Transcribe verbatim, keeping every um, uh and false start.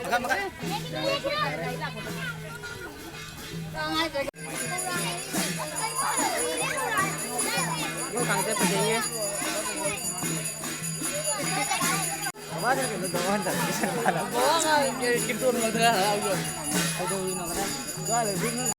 ꯃꯈꯥ, ꯃꯈꯥ꯫ ꯃꯣꯏ ꯀꯥꯡꯁꯦ ꯐꯖꯩꯌꯦ꯫ ꯕꯕꯥꯁꯦ ꯀꯩꯅꯣ ꯇꯧꯕ ꯍꯟꯗꯛ ꯃꯤꯁꯟ ꯃꯥꯜꯂꯦ꯫ ꯕꯕꯥ ꯃꯥ ꯀꯩ ꯀꯤꯞꯇꯣꯟ ꯂꯧꯗꯅ ꯍꯔꯥꯎꯕ꯭ꯔꯣ? ꯀꯩꯗꯧꯔꯤꯅꯣ ꯀꯗꯥꯏ?